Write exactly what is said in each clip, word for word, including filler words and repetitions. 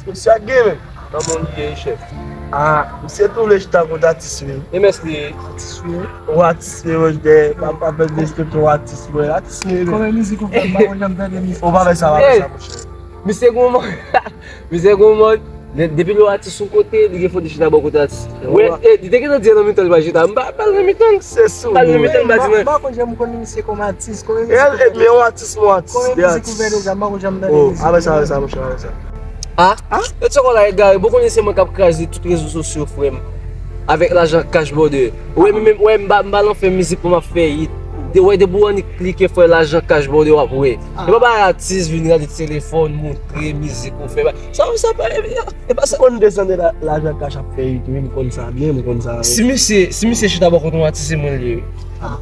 Misye ak gen menm. Kòman w ye, chèf? Ah, misye tou vle chita kot atis li. E mès li ye? Atis li ye. Ou atis li, Roger. Pa, pa fè derespekte w atis, mwen. Atis li ye. Kòman mizik ou fè? M pa konn janm tande mizik. Ou pa fè sa, pa fè sa, monchè. Misye gon mòd. Misye gon mòd. Depi lè w atis yon kote, li gen fò li chita bò kote atis. Wè, e, li te gentan di nan mitan, li pa chita. M pa, pa nan mitan. Se sou. Pa nan mitan, m pa di nan. M pa konn janm konn misye kòm atis. Kòman mizik ou fè? Men yon atis, yon atis. Kòman mizik ou fè deja? M pa konn janm tande mizik. Oh, avè sa, avè sa, monchè, avè sa. Ah, ah, yo ti konn la egare, bon konnen se mwen k ap kraze tout rezo sosyo, frè m. Avèk lajan kach, brother. Ou wè, menm, wè, m pa, m pa nan fè mizik pou m ap fè hit. De, wè, depi w annik klike, frè, lajan kach, brother, w ap wè. E pa bay atis vin rale telefòn, montre mizik ou fè. Sa, sa pa, e pa sa. Konn desann la, lajan kach ap fè hit, wi, m konn sa byen, m konn sa, wi. Si misye, si misye chita bò kote yon atis, se mwen l ye, wi. Ah.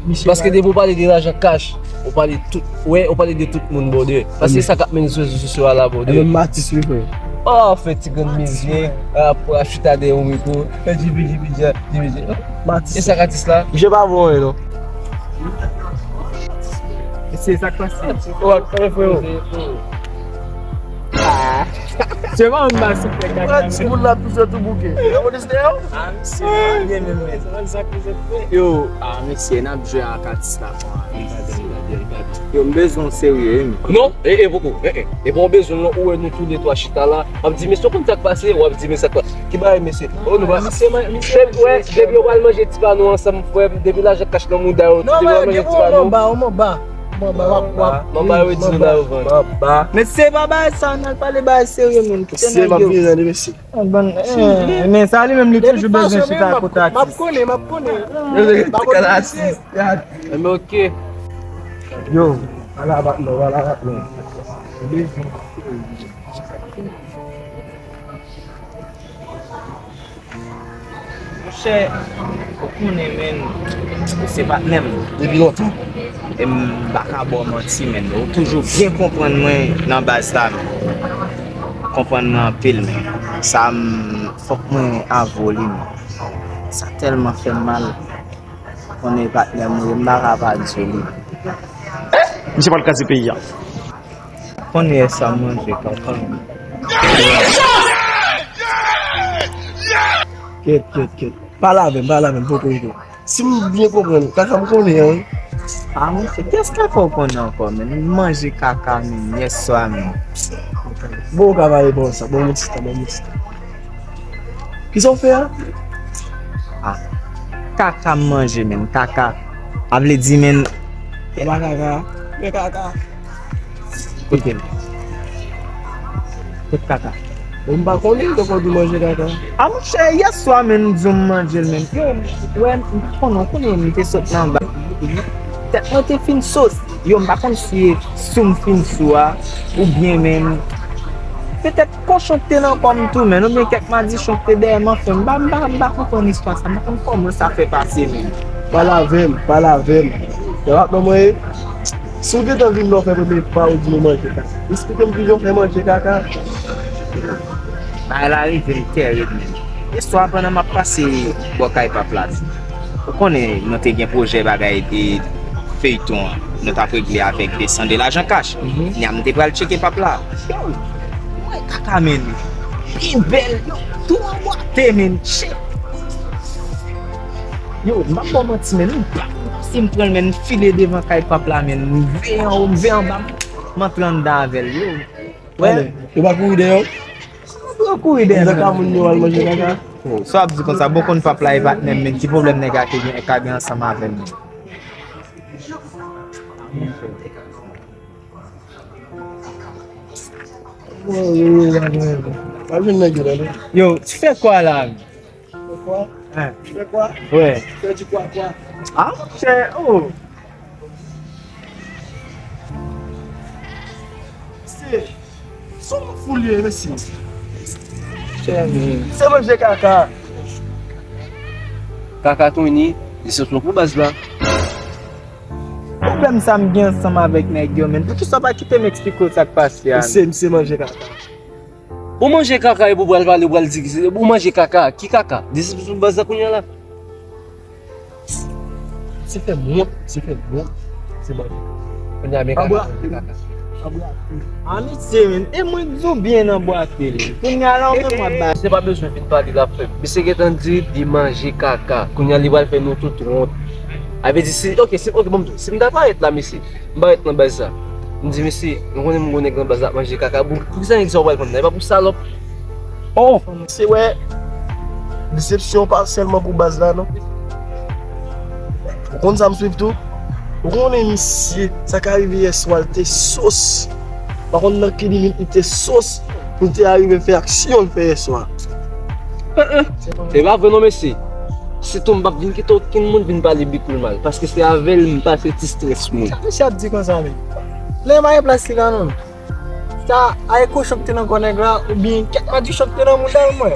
Paske depi w pale de lajan kach, ou pale tout, wè, ou pale de tout moun, brother. Paske sa k ap mennen sou rezo sosyo a la, brother. Ebyen, m atis, wi, frè. Oh, fè ti grenn mizik, ap, ap chita dèyè yon mikwo, fè jipi, jipi, ja, jipi, ja. M atis. E sa k atis la? Misye pa bon, non. E se sa k pase. Ou ak frè, frè. Ah. Se pa yon basi fè kaka. Ti moun la toujou tou bouke. Yo, polis deyò? Ah, misye, pa gen menm, men. Yo, ah, mesye, n ap jwe ak atis la, kon, yo, m bezwen w serye, wi, men. Non, e, e, poko, e, e, e pa w bezwen l, non, ou wè nou tou de twa chita la, w ap di, mesye, w konn sa k pase, w ap di, men sa k pase. Ki bagay, mesye? Oh, nou pa, depi, wè, depi yo pral manje ti pa nou ansanm, frè m, depi lajan kach nan mouda yo, depi yo pral manje ti pa nou. Manba, w manba. Manba, w ap, w ap, manba yo di nou la yo vann. Manba. Mesye, pa bagay sa, n al pale bagay serye, men. Kite nèg yo. Mesye, m ap vin rande, mesye. Bon, eh, men sa li menm li toujou bezwen chita kote atis. M ap konnen, m ap konnen. Yo, yo, yo, kal atis. Enben, ok. Yo, ala bat non, ala bat non. Monchè, ou konnen, men, ou se patnè m. Depi lontan. E m pa ka ba w manti, men. Ou toujou byen konprann mwen nan baz la, men. Konprann mwen anpil, men. Sa m, fòk mwen avwe w li, men. Sa tèlman fè m mal. Konnen patnè m, wi, m pa ka pa di w li. Misye pral kraze peyi a. Konnen sa manje kankan. Kèt, kèt, kèt. Pale avè m, pale avè m, poko, poko. Si m byen konprann, kaka m konnen an, wi. Ah, monchè, kiyès kaka w konnen ankò, men? M manje kaka, men, yèswa, men. Bon, ou ka pale bon sa, bon, yon ti tan, bon, yon ti tan. Kisa w fè a? Ah, kaka m manje, men, kaka. A vle di, men. E pa kaka, men kaka. Kote l? Kot kaka? Bon, m pa konnen, donk ou di manje kaka. A monchè, yèswa menm, m di w m manje l menm. Yo, wè, m pa konnen, w konnen, m te sot nan ba. Tèt mwen te fin sou. Yo, m pa konn si, si m fin sou a, oubyen menm. Petèt kochon k te nan kò m tou, menm, oubyen kèk madichon k te dèyè m, anfen, m pa, m pa, m pa konprann istwa sa, m pa konn kòman sa fè pase menm. Pale avè m, pale avè m. Nan rap nan mwen ye. Si w gentan vin la w fè premye pa w di nou manje kaka. Eksplike m kijan w fè manje kaka. Bagay la rive m tèren menm. Istwa pandan m ap pase bò kay pap la. Ou konnen nou te gen pwojè bagay de feyton an. Nou t ap regle avèk desann de lajan kach. Nya m te pral tcheke pap la. Yo, mwen kaka menm. Pi bèl, yo, tou anbwate menm. Shit. Yo, m p ap ba w manti, men, m pa, si m pran l, men, m file devan kay pap la, men, m veye anwo, m veye anba, m antre anndan avè l, yo. Wè. Ou pa kouri dèyè w? M pran kouri dèyè m. Nan ka moun yo al manje kaka. Sa w ap di konsa, bon konn pap la e patnè m, men, ki pwoblèm nèg la te gen, ka gen ansanm avè m? Yo, yo, yo, yo, yo. Pa jwenn nèg yo la, non. Yo, tu fais quoi là? Fè kwa? Hein? Fè kwa? Ouais. Fè di kwa kwa? Ah, monchè, oh. Se, se yon foulye, mesye. Chè, men. Se manje kaka. Kaka Tony, li sot lòt pou baz la. Pwoblèm sa m gen ansanm avèk nèg yo, men. Poukisa w pa kite m eksplike w sa k pase a? Misye, misye manje kaka. Ou manje kaka epi w pral pale, ou pral di ki se, ou manje kaka. Ki kaka? Disip sou baz la kounye a la. Se fè m wont, se fè m wont. Se manje. Kounye a men kaka, men kaka. Amitye, men. E mwen di w byen anbwate l. Kounye a la, ou menm w ap bay. Se pa bezwen vin pale la, frè m. Misye gentan di li manje kaka. Kounye a li pral fè nou tout wont. A vle di si, ok, si, ok, bon, m di w, si m ta parèt la, mesye, m parèt nan baz la. M di, mesye, nou konnen m gon nèg nan baz la ap manje kaka. Bon, poukisa nèg sa w pral pran nan? E pa pou salòp. Oh! Se wè, desepsyon pa sèlman pou baz la, non. Ou konn sa m swiv tou? Ou konnen misye, sa ka rive yèswa l te sos. Pa konn nan ki limit li te sos pou l te arive fè aksyon l fè yèswa. E pa vre non, mesye. Sitou m p ap vin kite okenn moun vin pale Big Cool mal, paske se avè l m pase ti strès mwen. Sa misye ap di konsa menm? Lè m pa gen plas li la non. Sa, a e kochon ki te nan kò nèg la, oubyen kèk madichon ki te nan mouda l, mwen.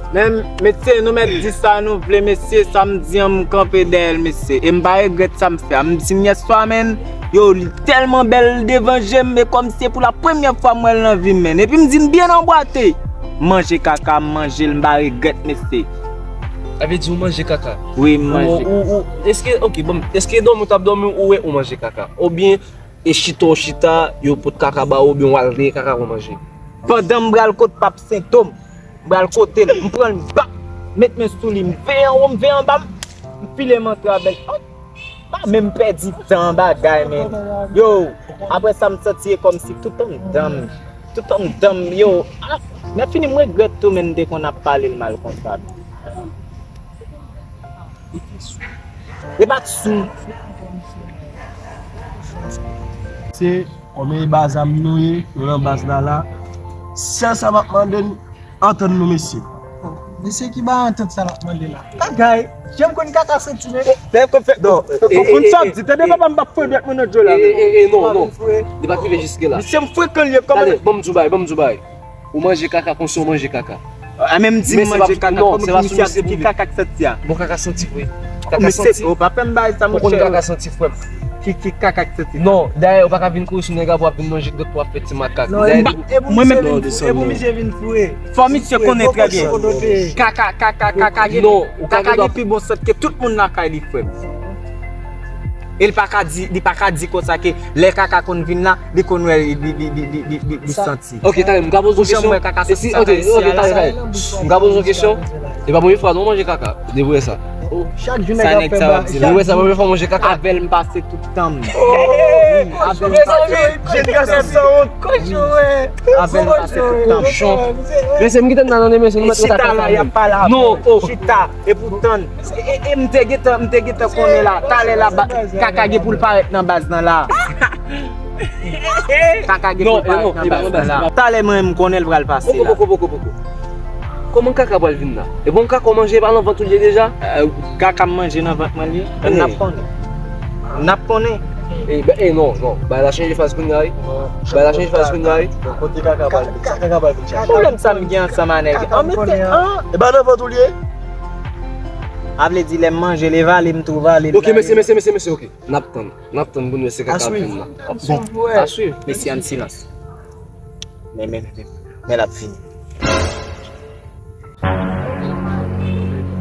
Men, mesye, nou mèt di sa nou vle, mesye, sa m di an, m kanpe dèyè l, mesye. E m pa regrèt sa m fè a. M di m yèswa, menn, yo, li tèlman bèl devan je m, e kòmsi se pou la premyè fwa m wè l nan vi m, menn. Epi m di m byen anbwate. M manje kaka, m manje l, m pa regrèt, mesye. Sa vle di ou manje kaka? Wi, m manje. Ou, ou, ou, èske, ok, bon, èske dòmi w t ap dòmi, ou wè ou manje kaka? Oubyen, e chita w chita, yo pot kaka ba ou, oubyen w al veye kaka pou manje? Pandan m pral kot Pap Sentòm, m pral kote l, m pran l, m bap, met men sou li, m veye anwo, m veye anba, m, m file m antre avè l. Oh, pa menm pèdi tan bagay, men. Yo, apre sa, m santi e kòmsi tout anndan m, tout anndan m, yo, ah, men fini m regrèt tou, men m te konn ap pale l mal konsa. E pa t sou. Se kòm e baz a m nou ye, nou nan baz la la. Sèl sa m ap mande n, antann nou, mesye. Mesye, ki ba antant sa l ap mande la? Kaka, jan m konn kaka santi, men. Dèyè, konn fè, non, konn sa w ap di, tande papa m p ap foure dwèt mwen nan dlo la. E, e, e, non, non. Li pa t rive jiske la. Mesye, m frekan l ye, kòman? Tande, ban m di w bagay, ban m di w bagay. Ou manje kaka konsa ou manje kaka. A, menm di m manje kaka, kòman ki misye ap di ki kaka k santi a? Bon, kaka santi vre. Kaka santi. O, pa fè m bagay sa, monchè. Ou konn kaka santi, frè m. Ki, ki kaka k santi? Non, dayè, ou pa ka vin kouri sou nèg la pou w ap vin manje dòt pou w ap fè ti makak. Non, e pou misye vin foure. Fò misye konnen trè byen. Kaka, kaka, kaka gen, kaka gen pi bon sant ke tout moun lakay li, frè m. E li pa ka di, li pa ka di konsa ke lè kaka konn vin la, li konn wè li, li, li santi. Ok, talè, m ka poze yon kesyon. E si, ok, ok, talè, talè. M ka poze yon kesyon. E pa premye fwa non manje kaka. Depi sa. Chak jou nèg ap fè bab. Depi sa, premye fwa manje kaka. Avè l m pase tout tan m. Avè l m pase tout tan m. Avè l m pase tout tan m. Mesye, m kite m nan, mesye, nou mèt rete a kaka menm. Non, oh. Chita. E pou tann. E, e, e, m te gentan, m te gentan konnen la. Talè la, kaka gen pou l parèt nan baz nan la. Kaka gen pou l parèt nan baz nan la. Talè mwen, m konnen l pral pase la. Poko, poko, poko, poko. Kòman kaka pral vin la? E bon, kaka w manje, e pa nan vant ou l ye deja? Kaka m manje nan vant mwen l ye. N ap konnen. N ap konnen. E, e non, non. Bagay la chanje faz kounye a, wi. Bagay la chanje faz kounye a, wi. Kote kaka pral vin? Sa kaka pral vin chache? Pwoblèm sa m gen ansanm a nèg yo. An mete an. E pa nan vant ou l ye? A vle di lè m manje l, e vale m tou vale l. Ok, mesye, mesye, mesye, mesye, ok. N ap tann. N ap tann pou n wè si kaka ap vin la. Bon, a swiv. Mesye, ann silans. Men, men, men, men l ap vini.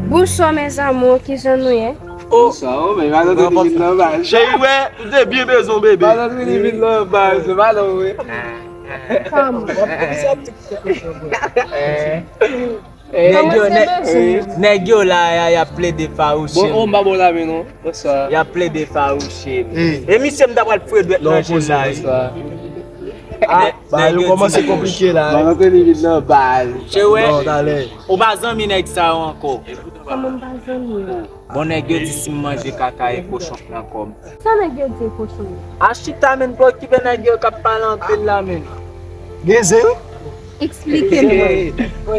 Bonsoir mes amours, kijan nou ye? Oh, sa, oh, men madanm te vin nan bal. Cheri, wè, ou te byen bezwen w, bebe. Madanm te vin nan bal, se madanm, wi. Kòman? Nèg yo, nèg, nèg yo la, y a, y ap plede fawouche m. Bon, oh, m pa bon la, men non. Bonswa. Y ap plede fawouche m. E misye, m ta pral foure dwèt nan je l la, wi. Ah, bagay yo kòmanse konplike la. Madanm te vin nan bal. Cheri, ou pa zanmi nèg sa yo ankò. Kòman m pa zanmi yo? Bon, nèg yo di si m manje kaka e kochon pran kò m. Sa nèg yo di e kochon yo? A chita, menn, pa okipe nèg yo k ap pale anpil la, menn. Gen zen, wi. Eksplike m.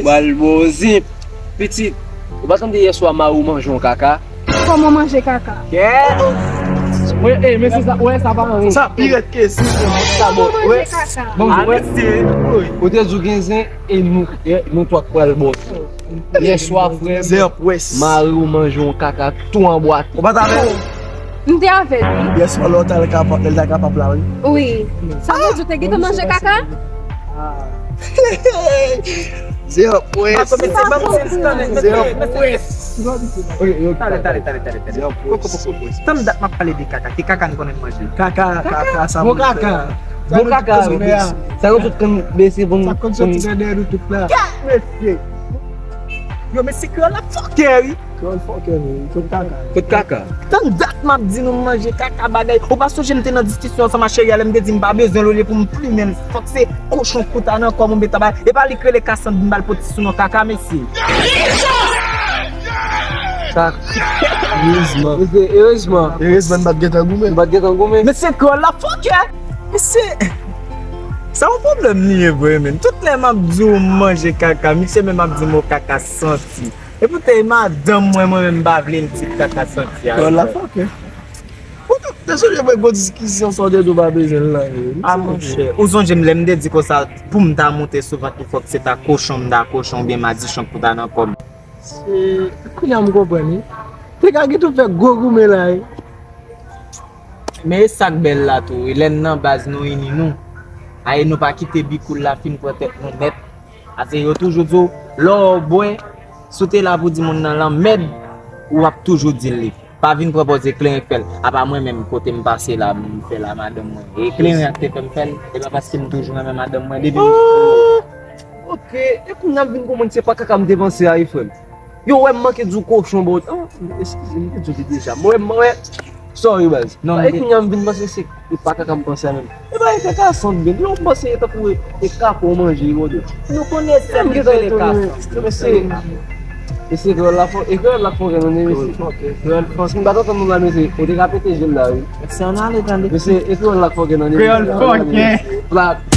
Bal bon zen, pitit. Ou pa tande yèswa mari w manje yon kaka? Kòman manje kaka? Mwen, e, men se sa, wè, sa pa anyen. Sa pi rèd ke zen, sa bon. Kòman manje kaka? Bon, wè, ou te di w gen zen, e nou, e nou twa k pral bon. Yèswa, frè m, mari w manje yon kaka tou anbwate. Ou pa t avè l? M te avè l, wi. Yèswa, lè w t al kapab, lè l ta kapab la, wi. Wi. Sa vle di w te gentan manje kaka? Zero pwès. Zero pwès. Talè, talè, talè, talè, talè. Tann dat m ap pale de kaka. Ki kaka n konnen manje? Kaka, kaka, sa bon kaka. Bon kaka, wi. Sa nou tout konn bese pou n. Sa konn soti nan dèyè nou tout la. Mesye. Yo, mesye, kreyòl la fòkè, wi. Kreyòl fòkè, wi. Kot kaka. Kot kaka. Tann dat m ap di nou m manje kaka bagay. Ou pa sonje m te nan diskisyon ansanm ak cheri a lè m te di m pa bezwen l olye pou m plimen l. Fòk se kochon kouta nan kò m oubyen tabay. E pa li k rele Kasandra m ba l poti sou non kaka, mesye. Sa. Erezman. Erezman. Erezman m pa t gentan goumen. M pa t gentan goumen. Mesye, kreyòl la fòkè. Mesye, sa yon pwoblèm li ye vre, men. Tout lè m ap di w m manje kaka, misye menm ap di m o kaka santi. Epoutan e madanm mwen, mwen menm m pa vle l di kaka santi a. Kreyòl la fòkè. Ou tou, dezole mwen gwo diskisyon sa w te di w pa bezwen l nan ye. A monchè, ou sonje m lè m te di konsa pou m ta moute sou vant li fòk se ta kochon m ta kochon oubyen madichon k pou ta nan kò m. Kounye a m konprann wi. Te ka gentan fè gwo goumen la wi. Men e sa k bèl la tou wi, lè n nan baz nou ini nou. Aye nou pa kite bikoul la fin pran tèt nou nèt. Paske yo toujou di w, lè w bwè, si w te la pou di moun nan lanmèd, w ap toujou di l li. Pa vin pran pòz e kleren k fè l. Apa mwen menm, kote m pase la, m fè l a madanm mwen. E kleren an k te fè m fè l, e pa paske m toujou renmen madanm mwen depi m. Oh! Ok, e kounye a m vin konprann se pa kaka m te panse a wi frè m. Yo wè m manke di w kochon bò. Oh, eskize m, m te di w li deja. Mwen, mwen, sorry baz. Non, e kounye a m vin panse se e pa kaka m panse a menm. E pa e kaka sant byen. Lè w panse e tankou e kaka w manje wi bòdè. Nou konnen sèl ki rele kaka. Mesye, mesye kreyòl la fò, e kreyòl la fò gen nan mesye. Kreyòl fò, si m pa t antann nou la mesye, ou te ka pete je m la wi. Mesye, ann ale tande. Mesye, e kreyòl la fò gen nan mesye. Kreyòl fò gen. Plat.